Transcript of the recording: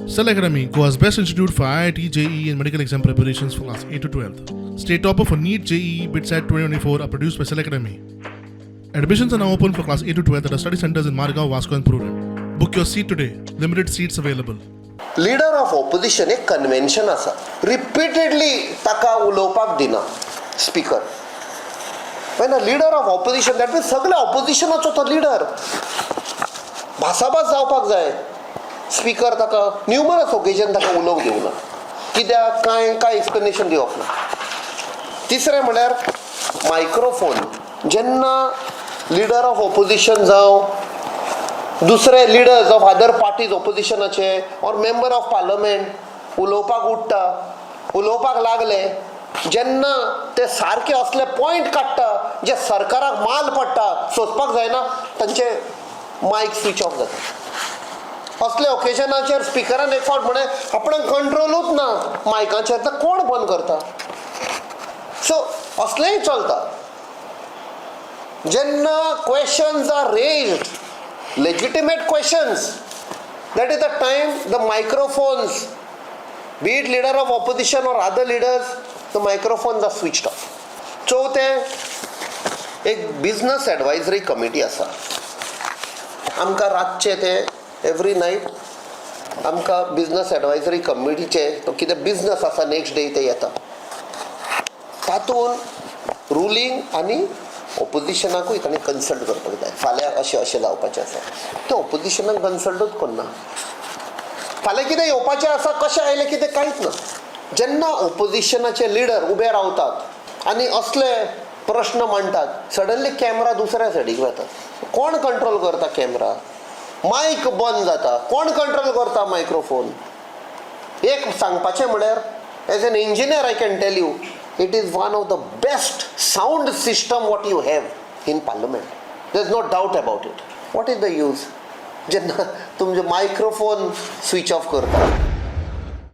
Cell Academy, Goa's best institute for IIT, JEE, and medical exam preparations for class 8 to 12. State topper for NEET, JEE, BITSAT 2024 are produced by Cell Academy. Admissions are now open for class 8 to 12 at our study centers in Margao, Vasco, and Prudent. Book your seat today. Limited seats available. Leader of opposition एक convention आसा, repeatedly ताका उलोवपाक दिना speaker. When a leader of opposition, that means सगळे ऑपोजिशनाचो तो leader, भासाभास जावपाक जाय. स्पीकर ताका न्युमरस ओकेजन ताका उलोवंक दिवना. कित्याक कांय कांय एक्सप्लेनेशन दिवप ना. तिसरें म्हळ्यार मायक्रोफोन. जेन्ना लिडर ऑफ ऑपोजिशन जावं दुसरे लिडर्स ऑफ अदर पार्टीज ऑपोजिशनाचे ऑर मेंबर ऑफ पार्लमेंट उलोवपाक उठ्ठा, उलोवपाक लागले, जेन्ना ते सारके असले पॉयंट काडटा जे सरकाराक माल पडटा, सोंसपाक जायना, तांचे मायक स्विच ऑफ जाता. असल्या ओकेजनाचेर स्पिकरान एक फावट म्हणलें, आपणाक कंट्रोलूच ना मायकाचेर, तर कोण बंद करता? सो असलेंय चलता. जेन्ना questions are raised, legitimate questions, that is the time the microphones, be it leader of opposition or other leaders, the microphones are switched off. चवथें, एक बिजनस एडवायजरी कमिटी आसा. आमकां रातचे ते एवरी नायट आमकां बिजनस एडवायजरी कमिटीचे तो कितें बिजनस आसा नेक्स्ट डे ते येता. तातूंत रुलींग आनी ऑपोजिशनाकूय तांणी कन्सल्ट करपाक जाय. फाल्यां अशें अशें जावपाचें आसा, ते ऑपोजिशनाक कन्सल्टूच करना. फाल्यां कितें येवपाचें आसा, कशें आयलें, कितें, कांयच ना. जेन्ना ऑपोजिशनाचे लिडर उबे रावतात आनी असले प्रश्न मांडटात, सडनली कॅमरा दुसऱ्या सायडीक वता. कोण कंट्रोल करता कॅमरा? मायक बंद जाता. कोण कंट्रोल करता मायक्रोफोन? एक सांगपाचें म्हळ्यार, as an engineer I can tell you, it is one of the best sound system what you have in parliament. There is no doubt about it. What is the use जेन्ना तुमचे microphone switch off करता?